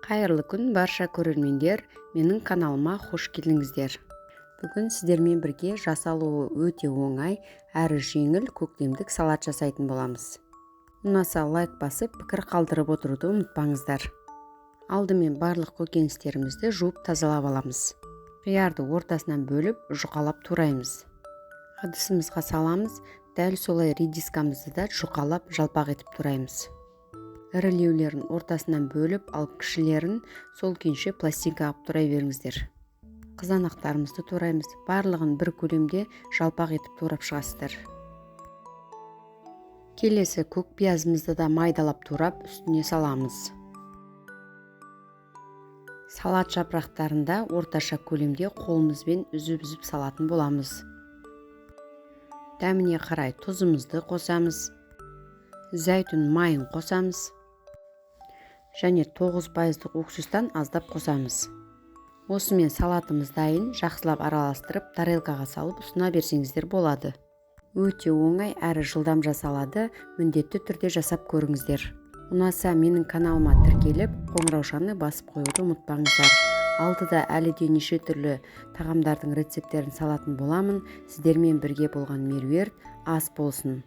Қайырлы күн, барша көрермендер! Менің каналыма қош келдіңіздер. Бүгін сіздермен бірге жасалуы өте оңай әрі жеңіл көктемдік салат жасайтын боламыз. Ұнаса, лайк басып, пікір қалдырып отыруды ұмытпаңыздар. Алдымен барлық көкөністерімізді жуып, тазалап аламыз. Қиярды ортасынан бөліп, жұқалап тураймыз, ыдысымызға саламыз. Дәл солай редискамызды да жұқалап, жалпақ етіп тураймыз. Ірілеулерін ортасынан бөліп, ал кішілерін сол күйінше пластинка қылып турай беріңіздер. Қызанақтарымызды тураймыз. Барлығын бір көлемде жалпақ етіп турап шығасыздар. Келесі көк пиязымызды да майдалап турап, үстіне саламыз. Салат жапырақтарында орташа көлемде қолымызбен үзіп-үзіп салатын боламыз. Дәміне қарай тұзымызды қосамыз, зәйтүн майын қосамыз және 9 пайыздық уксустан аздап қосамыз. Осымен салатымыз дайын. Жақсылап араластырып, тарелкаға салып ұсына берсеңіздер болады. Өте оңай әрі жылдам жасалады. Міндетті түрде жасап көріңіздер. Ұнаса, менің каналыма тіркеліп, қоңыраушаны басып қоюды ұмытпаңыздар. Алдыда әлі де неше түрлі тағамдардың рецепттерін салатын боламын. Сіздермен бірге болған Меруерт. Ас болсын!